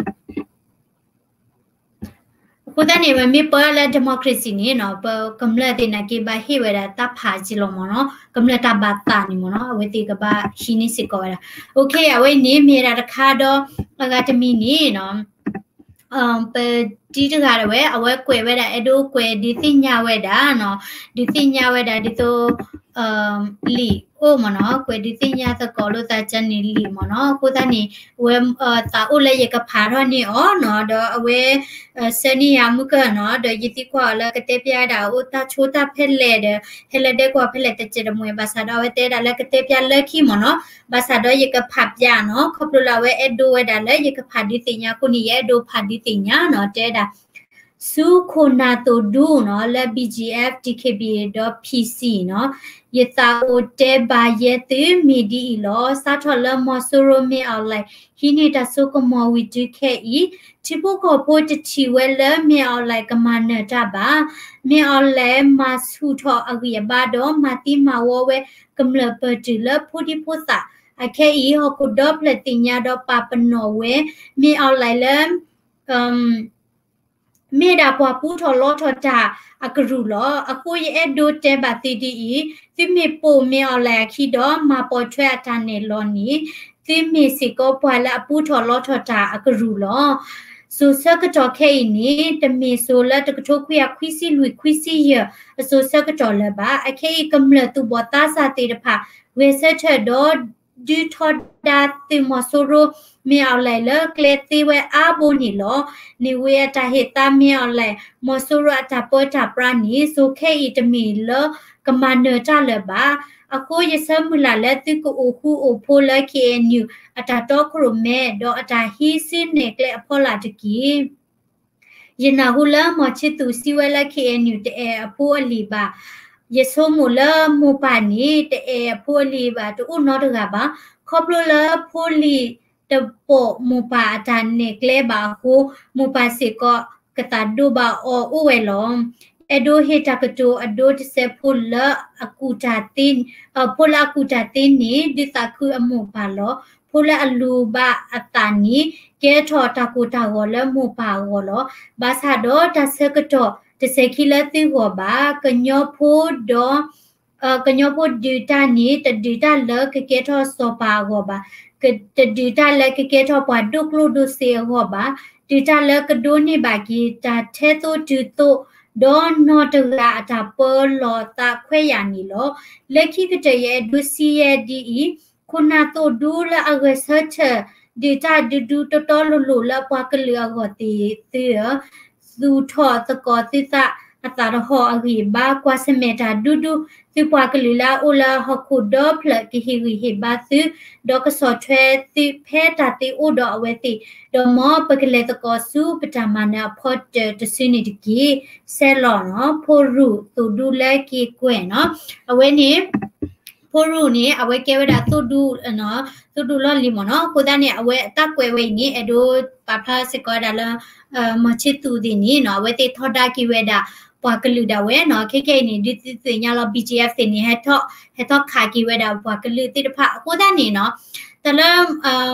အဃိသတးန့ၣ် ပမ့ၢ်ပၢလၢ democracy န့ၣ်နီၤ ပကမျၢၢ်သ့ၣ်နာ်က့ဘၣ်ဟ့ၣ်ဝဲဒၣ်တၢ်ဖးက့လီၤမ့ၢ်နီၤ ကမျၢၢ်တၢ်ဘၣ်သးန့ၣ်မ့ၢ်နီၤ အဝဲသ့ၣ်ကဘၣ်ဟံးန့ၢ်စ့ၢ်ကီးဝဲဒၣ် okay အဝဲအံၤန့ၣ် မ့ၢ်ဝဲဒၣ်တခါဒီး အဂၤတမံၤန့ၣ်နီၤ ပတံၤတဂၤဒၣ်ဝဲ အဝဲကွဲးဝဲဒၣ် အဲၣ်ဒိးကွဲးဒုးသ့ၣ်ညါဝဲဒၣ်နီၤ ဒုးသ့ၣ်ညါဝဲဒၣ်ဒ်သိး လံာ်အိၣ်မ့ၢ်နီၤ ကွဲးဒုးသ့ၣ်ညါသကိးလိာ်သးကန့ၣ်လံာ်မ့ၢ်နီၤ အဃိသတးန့ၣ် အဝဲသးအိၣ်လၢယကဖးထီၣ်န့ၢ်အီၤနီၤ ဒီးအဝဲ ဆၢန့ၢ်ယၤမုၢ်ကၢၢ်နီၤ ဒီးယသံကွၢ်အီၤလၢကတဲပျဲဝဲဒၣ်အအိၣ်တၢ်ဆိတၢ်ဖဲလဲၣ်ဒီး ဟဲလၢဒဲကဝီၤဖဲလဲၣ်တစဲးတမှဲၤ ဘၣ်ဆၣ်ဒီးအဝဲတဲဒၣ်လၢကတဲပျဲလၢခံမ့ၢ်နီၤ ဘၣ်ဆၣ်ဒီးယကဖးပျဲနီၤ ခီဖျိလၢအဝဲအဲၣ်ဒိးဝဲဒၣ်လၢယကဖးဒုးသ့ၣ်ညါအဃိန့ၣ် ယအဲၣ်ဒိးဖးဒုးသ့ၣ်ညါနီၤ တဲဝဲဒၣ် ဆူ ခိၣ်နၢ်သိၣ်ဒူနီၤ လၢ B G F, D K B A ဒီး P C နီၤ ယသးအိၣ်တဲဘၣ်ယဲသုမ့ၢ်ဒ်အံၤလီၤ. စးထီၣ်လၢမီၤစိရိၤ မင်းအောင်လှိုင် ဟံးန့ၢ်တၢ်စိကမီၤဝံၤတုၤခဲအံၤ ထံဖိကီၢ်ဖိတထံၣ်ဝဲလၢ မင်းအောင်လှိုင် ကမၤနၢၤတၢ်ဘၣ်. မင်းအောင်လှိုင် မၤဆူၣ်ထီၣ်အဂံၢ်အဘါဒီး မၤသံမၤဝီဝဲကမျၢၢ်ပၢၢ်တုၤလၢဖိဒံဖိသၣ် အခဲအံၤ ဟီၣ်ခိၣ်ဒီဖျၢၣ်သ့ၣ်ညါဒီးပာ်ပနီၣ်ဝဲ မင်းအောင်လှိုင် လၢ မ့ၢ်ဒၣ်ပှၤပူထီၣ်လီထီၣ်တၢ်အကရူၢ်လီၤ. အဃိယအဲၣ်ဒိးတဲဘၣ်သုဒ်အံၤ, သုမ့ၢ်ပိာ်မင်းအောင်လှိုင်အခံဒီး မၤပိာ်ထွဲအတၢ်နဲၣ်လီၤန့ၣ်, သုမ့ၢ်စ့ၢ်ကီးပှၤလၢအပူထီၣ်လီထီၣ်တၢ်အကရူၢ်လီၤ. စိၤဆၢကတီၢ်ခဲအံၤန့ၣ် တမ့ၢ်စိၤလၢတကထိခွံကယၤခွံဆံလွံၢ်ခွံဆံယဲၢ်အစိၤဆၢကတီၢ်လၢၤဘၣ်. အခဲအံၤ ကမျၢၢ်သူၣ်ဘီၣ်သးစၢ်သ့ၣ်တဖၣ် ဂဲၤဆၢထၢၣ်ဒီး ဒုးထီဒါသုးမီၤစိရိၤ မင်းအောင်လှိုင် လၢကျဲသ့ဝဲအါဘိန့ၣ်လီၤ. န့ၢ်ဝ့အတၢ်ဟ့ၣ်သါ မင်းအောင်လှိုင် မီၤစိရိၤအတၢ်ပၢတၢ်ပြးန့ၣ် စိၤခဲအံၤတမ့ၢ်လၢကမၤနၢၤတၢ်လၢၤဘၣ်. အဃိယဆၢမုၢ်လၢ်လၢသုကအိၣ်ဃူအိၣ်ဖိးလၢ K N U အတၢ်တီခိၣ်ရိၣ်မဲ ဒီးအတၢ်ဟံးစုနဲၣ်ကျဲအဖီလာ်တက့ၢ်. ယနၢ်ဟူလၢမီၤဆံသူးစံးဝဲလၢ K N U တအဲၣ်အဖိအလံၤဘၣ်. ယဆိကမိၣ်လၢမိၢ်ပၢ်န့ၣ် တအဲၣ်အဖိအလံၤဘၣ် တအိၣ်နီတဂၤဘၣ်. ခီဖျိလၢဖိလံၤတပိာ်မိၢ်ပၢ်အတၢ်နဲၣ်ကျဲဘၣ်အဃိ မိၢ်ပၢ်စ့ၢ်ကီးကသးဒိၣ်ဘၣ်အီၤအိၣ်ဝဲလီၤ. အဲၣ်ဒိးဟ့ၣ်တၢ်ကတိၤအဒိတစဲး ဖိလၢအကူၣ်တၢ်သ့ ဖိလၢအကူၣ်တၢ်သ့န့ၣ် ဒုးသးခုအမိၢ်ပၢ်လီၤ. ဖိလၢအလူၤဘၣ်အသးန့ၣ် ကဲထီၣ်တၢ်ကိၢ်တၢ်ဂီၤလၢမိၢ်ပၢ်အဂီၢ်လီၤ. ဘၣ်ဆၣ်ဒီးတၢ်ဆၢကတီၢ်တစဲးခံလၢသုဂီၢ်ဘၣ်. ကညီဖိဒီး ကညီဖိဒုးတၢ်န့ၣ် တဒုးတၢ်လၢကကဲထီၣ်စီၤပၤအဂီၢ်ဘၣ်. တဒုးတၢ်လၢကကဲထီၣ်ပှၤဒိၣ်ကျိၣ်ဒိၣ်စ့အဂီၢ်ဘၣ်. ဒုးတၢ်လၢကဒိးန့ၢ်ဘၣ်က့ၤ တၢ်ထဲသိးတုၤသိး ဒီးနီၢ်တဂၤအတၢ်ပၢလီၤသးခွဲးယာ်န့ၣ်လီၤ. လၢခံကတၢၢ်ယအဲၣ်ဒိးစံးယဲဒ်အံၤ, ခိၣ်နၢ်သိၣ်ဒူလၢအဂဲၤဆၢထၢၣ် ဒုးတၢ်ဒူဒူတီတီလိၤလိၤလၢပှၤကလုာ်အဂီၢ်သ့ၣ်သုဧၢ, သူၣ်ထီၣ်သကိးသုသးအသးတဟီၣ်အဂံၢ်ဘါ ကွၢ်ဆၢၣ်မဲာ်တၢ်ဒူဒူ သုပှၤကလုာ်လၢအအိၣ်လၢဟီၣ်ခိၣ်ဒီဖျၢၣ်ကဟ့ၣ်ဂံၢ်ဟ့ၣ်ဘါသု, ဒီးကဆီၣ်ထွဲသုဖဲတၢ်သ့အိၣ်ဒီးအဝဲသ့ၣ်, ဒီးမ်ပကလဲၤသကိးဆူပတၢ်မၤနၢၤအဖီတၢၣ်တစုန့ၣ်တက့ၢ်. စဲလီၤနီၤ, ဖိရူၢ်သိၣ်ဒူလၢက့ၤကွဲးနီၤ, အဝဲန့ၣ် ဖိရူၢ်န့ၣ် အဝဲကဲဝဲဒၣ်သိၣ်ဒူ, သိၣ်ဒူလီၢ်လံၤမ့ၢ်နီၤ. အဃိသတးန့ၣ် အဝဲအတၢ်ကွဲးဝဲအံၤန့ၣ် အဲၣ်ဒိးပာ်ဖျါစ့ၢ်ကီးဝဲဒၣ်လၢ မီၤဆ့သူးသ့ၣ်န့ၣ်နီၤ, အဝဲသ့ၣ်ထီဒါက့ၤဝဲဒၣ်ပှၤကလုာ်ဒၣ်ဝဲနီၤ. ခဲခဲအံၤန့ၣ် ဒုးသ့ၣ်ညါလီၤ BGF သ့ၣ်န့ၣ် ဟဲထီၣ်ခးက့ၤဝဲဒၣ်ပှၤကလုာ်သ့ၣ်တဖၣ်. အဃိသတးန့ၣ်နီၤ, တၢ်လၢ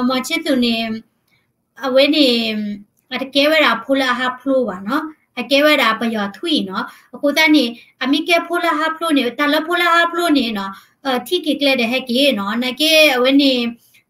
မီၤဆ့သူးန့ၣ် အဝဲန့ၣ် အတကဲဝဲဒၣ်ဖိလၢအဟးဖျိဘၣ်နီၤ, အကဲဝဲဒၣ်ပယီၤထွံၣ်နီၤ. အဃိသတးန့ၣ် အမ့ၢ်ကဲဖိလၢဟးဖျိန့ၣ် တၢ်လၢဖိလၢဟးဖျိန့ၣ်နီၤ, ထံၣ်က့ၤကျဲဒီးဟဲက့ၤနီၤ. နာ်က့အဝဲန့ၣ်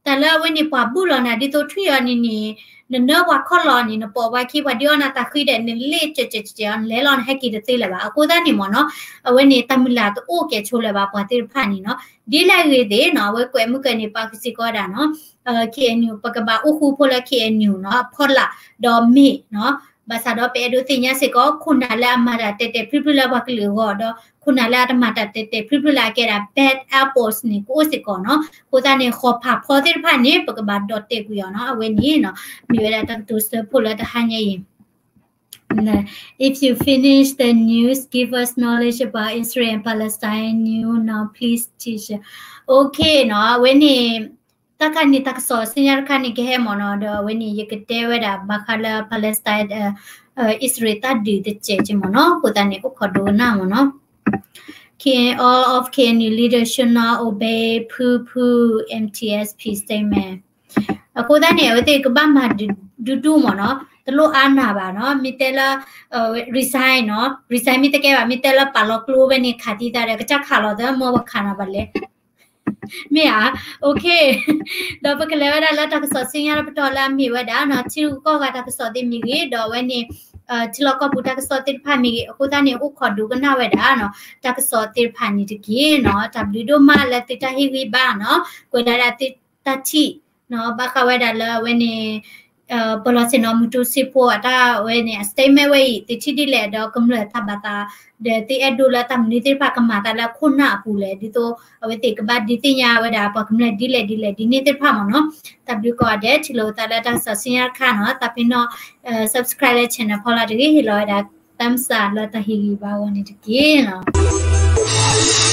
တၢ်လၢအဝဲန့ၣ်ပှၤဘုၣ်လီၤနၤ ဒ်သိးထွံၣ်အီၤန့ၣ်န့ၣ် နနၢပှၤခီၣ်လီၤန့ၣ် နပိာ်ပှၤခံ ပှၤဒုးအီၣ်နၤတၢ်ဃံဒီး နလ့ၣ်ကၠဲးကၠဲးကၠဲး နလဲၤလီၤ နဟဲက့ၤတသ့လၢၤဘၣ်. အဃိသတးန့ၣ်မ့ၢ်နီၤ, အဝဲန့ၣ်တၢ်မုၢ်လၢ်တအိၣ်ကဲဆိလၢၤဘၣ် ပှၤသ့ၣ်တဖၣ်န့ၣ်နီၤ. ဒ်လဲၣ်ဂ့ၤသ့ၣ်နီၤ, အဝဲကွဲးမုၢ်ကၢန့ၣ် ပာ်ကစံးကီးဒၣ်နီၤ, KNU ပကဘၣ်အိၣ်ဃူဖိလၢ KNU နီၤ, အဖီလာ်ဒီးမ့ၢ်နီၤ. ဘၣ်ဆၣ်ဒီးပအဲၣ်ဒိးသ့ၣ်ညါစ့ၢ်ကီး ခိၣ်နၢ်လၢအမၤတၢ်တဲာ်တဲာ်ဖျုဖျုလၢပှၤကလုာ်အဂီၢ်ဒီး ခိၣ်နၢ်လၢအတမၤတၢ်တဲာ်တဲာ်ဖျုဖျုလၢအကဲဒၣ် bad apples န့ၣ် ကအိၣ်စ့ၢ်ကီးနီၤ. အဃိသတးန့ၣ် ဃီၤဖးဖီသ့ၣ်တဖၣ်န့ၣ် ပကဘၣ်ဒီးတဲာ်ကွံာ်အီၤနီၤ. အဝဲန့ၣ်နီၤ မ့ၢ်ဝဲဒၣ်တၢ်ကတိၤစၢဖှိၣ်လၢတဟါညါအံၤ If you finish the news, give us knowledge about Israel and Palestine news now, please, teacher. Okay နီၤ, အဝဲန့ၣ် တၢ်ခါန့ၣ် တၢ်ကစီၣ်ဆူညါတခါန့ၣ်ကဟဲမ့ၢ်နီၤ, ဒီးအဝဲန့ၣ် ယကတဲဝဲဒၣ်ဘၣ်ဃးလၢ Palestine, Israel တၢ်ဒုးတစဲးက့မ့ၢ်နီၤ, အဃိသတးန့ၣ် အိၣ်ခိးဒိကနၣ်မ့ၢ်နီၤ. K, all of K N U leaders should not obey Phu Phu M T S P statement. အဃိသတးန့ၣ် အဝဲသ့ၣ်ကဘၣ်မၤဒူဒူမ့ၢ်နီၤ, တလိၣ်အါနၢ်ဘၣ်နီၤ, မ့ၢ်တဲလၢ resign နီၤ, resign မ့ၢ်တကဲဘၣ်, မ့ၢ်တဲလၢပာ်လီၤကျိဝဲန့ၣ် ခးသံသးဒီး ကစၢ်ခးလီၤသး မ့ၢ်ပှၤခးနၤဘၣ်လဲၣ် မ့ၢ်ဧါ, okay, ဒီးပကလဲၤဝဲဒၣ်လၢတၢ်ကစီၣ်ဆူညါတပတီၢ်လၢအမ့ၢ်ဝဲဒၣ်နီၤ, ထံရူၢ်ကီၢ်ဂၤတၢ်ကစီၣ်သ့ၣ်မ့ၢ်ဂ့ၤ, ဒီးအဝဲန့ၣ် ထံလီၢ်ကီၢ်ပူၤတၢ်ကစီၣ်သ့ၣ်တဖၣ်မ့ၢ်ဂ့ၤ, အဃိသတးန့ၣ် အိၣ်ခိးဒိကနၣ်ဝဲဒၣ်နီၤ, တၢ်ကစီၣ်သ့ၣ်တဖၣ်န့ၣ်တက့ၢ်နီၤ. တၢ်ဘျုးဒိၣ်မးလၢသုတၢ်ဟ့ၣ်ဂံၢ်ဘါနီၤ, ကွဲးဒၣ်ဒၣ်သုတၢ်ထံၣ်နီၤ, ဘၣ်ဃးဝဲဒၣ်လၢအဝဲန့ၣ် ပလီၢ်ဆ့ၣ်နီၤ မုၢ်တူစ့ဖိအတၢ်ဝဲန့ၣ် အ statement ဝဲအံၤ သုထံၣ်ဒ်လဲၣ် ဒီးကမျၢၢ်တၢ်ဘၣ်သး ဒီးသုအဲၣ်ဒိးလၢတၢ်မနုၤသ့ၣ်တဖၣ်ကမၤသးလၢခိၣ်နၢ်အပူၤလဲၣ်, ဒ်သိးအဝဲသ့ၣ်ကဘၣ်ဒုးသ့ၣ်ညါဝဲဒၣ်ပှၤကမျၢၢ်ဒ်လဲၣ်ဒ်လဲၣ်ဒ်န့ၣ်သ့ၣ်တဖၣ်မ့ၢ်နီၤ. တၢ်ဘျုးကိးဂၤဒဲး ထံၣ်လိာ်သးလၢတၢ်ကစီၣ်ဆူညါတခါနီၤ, သးပ့ၤနီၣ် subscribe လၢ channel ဖီလာ်တဂ့ၤ, ဟ့ၣ်လီၤဝဲဒၣ် thumbs up လၢတၢ်ဟ့ၣ်ဂံၢ်ဘါအဂီၢ်န့ၣ်တက့ၢ်နီၤ.